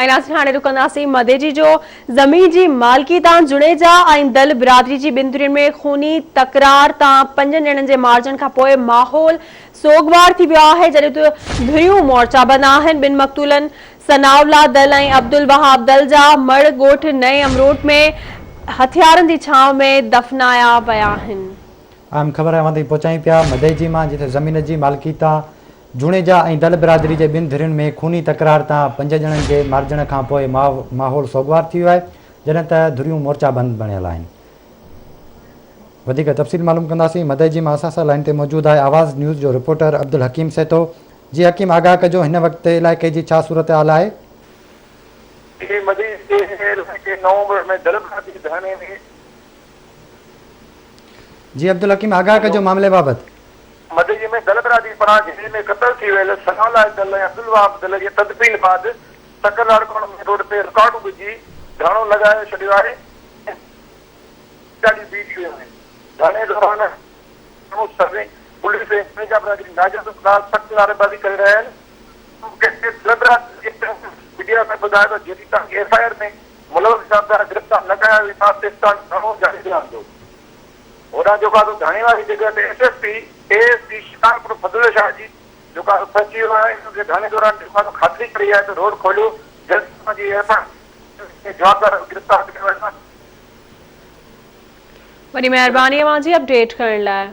۽ ناظرين هاڻي رڪنداسين مديجي جو زمين جي مالڪي تان جوڻيجا ۽ دل برادري جي ٻن ڌرين ۾ خوني تڪرار تان پنجن ڄڻن جي مارجڻ کانپوء ماحول سوڳوار ٿي ويو آهي جڏهن ته ڌريون مورچا بند آهن ٻن مقتولن ثناء الله دل ۽ عبدالوهاب دل جا مڙهه ڳوٺ نئين امروٽ ۾ هٿيارن جي ڇانو ۾ دفنايا ويا آهن. اهم خبر اوهان تائين پهچايون پيا مدئجي مان جتي زمين جي مالڪي تان جوڻيجا ۽ دل برادري جي ٻن ڌرين ۾ خوني تڪرار تان پنج ڄڻن جي مارجڻ کان پوء ماحول سوڳوار ٿي ويو آهي جڏهن ته ڌريون مورچا بند بڻيل آهن. وڌيڪ تفصيل معلوم ڪنداسين مدئجي مان اسان سان لائين تي موجود آهي آواز نيوز جو رپورٽر عبدالحڪيم سهتو جي حڪيم آگاهه ڪجو هن وقت علائقي جي ڇا صورتحال آهي؟ جي مدئجي جي علائقي نومبر ۾ دل برادري ڌرڻي ۾. جي عبدالحڪيم آگاهه ڪجو معاملي بابت. مدئجي ۾ دل برادري پاران جيل ۾ قتل ٿي ويل ثناء الله دل ۽ عبدالوهاب دل جي تدفين بعد سکر لاڙڪاڻو مين روڊ تي رڪاوٽون وجهي ڌرڻو لڳائي ڇڏيو آهي ۽ گاڏيون بيهجي ويون آهن. ڌرڻي دوران سوين پوليس ۽ جوڻيجا برادري ناجائز خلاف سخت نعريبازي ڪري رهيا آهن. دل برادري جي ميڊيا کي ٻڌايو ته جيستائين ايف I R ۾ ملوث جوابدار گرفتار نه ڪيا ويندا تيستائين ڌرڻو جاري رهندو. هوڏانهن جوکاسو ڌاڻي واري جڳهه تي S S P, A S P Shikarpur Fazal Shah جي جوکاسو پهچي ويو آهي انهن کي ڌاڻي دوران جوکاسو خاطري ڪئي آهي ته روڊ کوليو جلد توهان جي ايف I R ۾ جوابدار گرفتار ڪيا ويندا. وڏي مهرباني اوهان جي اپڊيٽ ڪرڻ لاء.